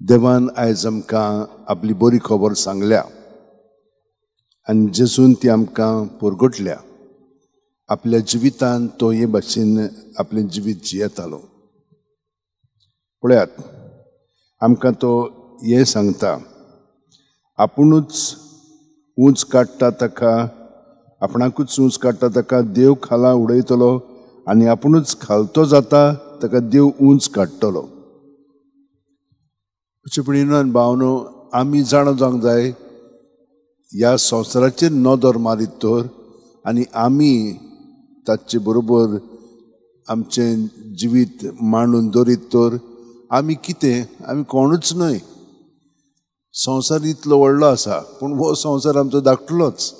देवान आयज आमकां आपली बरी खबर सांगल्या आनी जेजून ती आमकां परगटल्या. आपल्या जिवितान तो हे भाशेन आपलें जिवीत जियेतालो. पळयात, आमकां तो हें सांगता, आपुणूच ऊंच काडटा ताका, आपणाकूच ऊंच काडटा ताका देव खाला उडयतलो आनी आपुणूच खालतो जाता ताका देव ऊंच काडटलो. अशें भावनो, आमी जाणा जावंक जाय ह्या संवसाराचेर नदर मारीत तर आनी आमी ताचे बरोबर आमचें जिवीत मांडून दवरीत तर आमी कितें, आमी कोणूच न्हय. संवसार इतलो व्हडलो आसा, पूण हो संवसार आमचो धाकटलोच.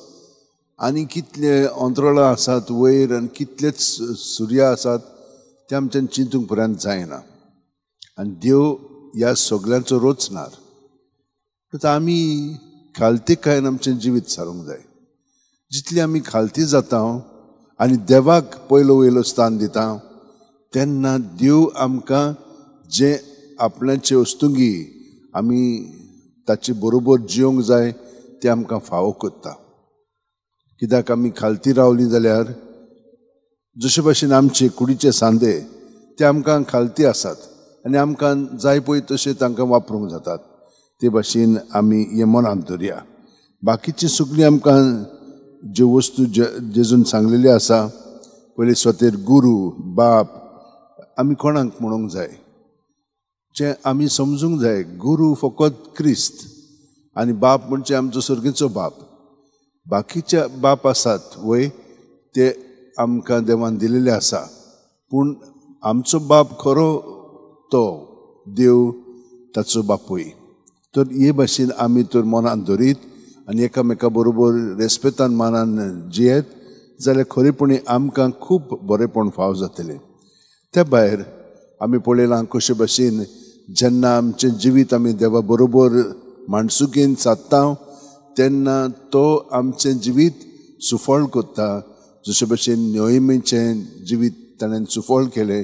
आनी कितले अंतराळां आसात वयर आनी कितलेच सुर्या आसात ते आमच्यान चिंतूंक पर्यंत जायना. आनी देव ह्या सगल्यांचो रचणार. आतां आमी खालतीकायेन आमचें जिवीत सारूंक जाय. जितली आमी खालती जाता आनी देवाक पयलो वयलो स्थान दिता तेन्ना देव आमकां जें आपणाचे वस्तुंगी आमी ताचे बरोबर जिवंक जाय तें आमकां फावो करता. कित्याक आमी खालती रावली जाल्यार जशे भाशेन आमचे कुडीचे सांदे ते आमकां खालती आसात आनी आमकां जाय पळय तशें तांकां वापरूंक जातात, ते भाशेन आमी हें मनांत धरया. बाकीची सगळीं आमकां ज्यो वस्तू जेजून सांगलेली आसा, पयले स्वतेर गुरू बाप आमी कोणाक म्हणूंक जाय, जें आमी समजूंक जाय. गुरू फकत क्रिस्त आनी बाप म्हणजे आमचो सर्गेचो बाप. बाकीचे बाप आसात वय ते आमकां देवान दिलेले आसा, पूण आमचो बाप खरो तो देव, ताचो बापूय. तर हे भाशेन आमी तर मनान धरीत आनी एकामेका बरोबर रेस्पेतान मानान जियेत जाल्यार खरेपणी आमकां खूब बरेंपण फाव जातलें. त्या भायर आमी पळयलां कशे भाशेन जेन्ना आमचें जिवीत आमी देवा बरोबर माणसुकेन सादता तेन्ना तो आमचें जिवीत सुफळ करता. जशे भाशेन नोएमीचें जिवीत ताणें सुफळ केलें,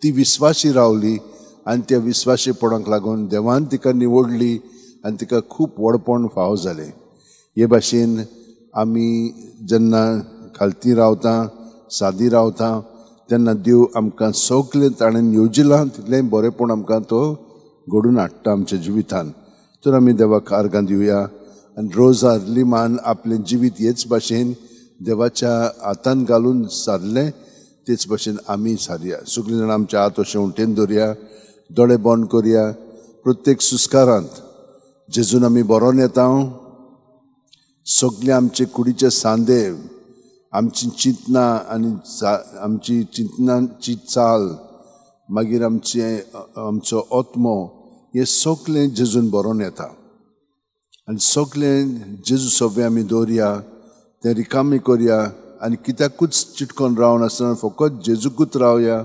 ती विस्वाशी रावली आनी त्या विस्वाशीपणाक लागून देवान तिका निवडली आनी तिका खूब व्हडपण फावो जालें. हे भाशेन आमी जेन्ना खालती रावता, सादी रावता तेन्ना देव आमकां सगळें ताणें येवजिलां तितलें बरेंपण आमकां तो घडून हाडटा आमच्या जिवितान. तर आमी देवाक आर्गां दिवया आनी रोजार लिमान आपलें जिवीत हेच भाशेन देवाच्या हातान घालून सारलें तेच भाशेन आमी सारया. सगळीं जाणां आमच्या हात अशें उमटेन दवरया, दोळे बंद करया. प्रत्येक सुस्कारांत जेजून आमी बरोवन येता, सगळे आमचे कुडीचे सांदे, आमची चिंतनां आनी आमची चिंतनांची चाल, मागीर आमचे आमचो आत्मो, हे सगळें जेजून बरोवन येता. आनी सगळें जेजू सगळें आमी दवरया, तें रिकामी करया आनी कित्याकूच चिटकोन रावनासतना फकत जेजूकूच रावया.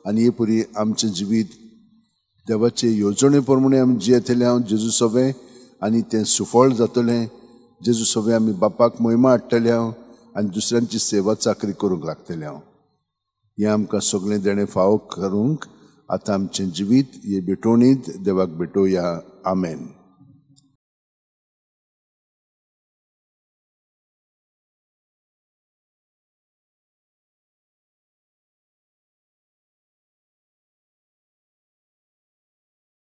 आनी हे पुरी आमचें जिवीत देवाचे येवजणे प्रमाणे आमी जियेतले हांव जेजू सगळें आनी तें सुफळ जातलें. जेजू सगळें आमी बापाक मोहिमा हाडटले हांव आनी दुसऱ्यांची सेवा चाकरी करूंक लागतले हांव. हें आमकां सगळें देणें फावो करूंक आतां आमचें जिवीत हे भेटवणींत देवाक भेटोवया. आमेन.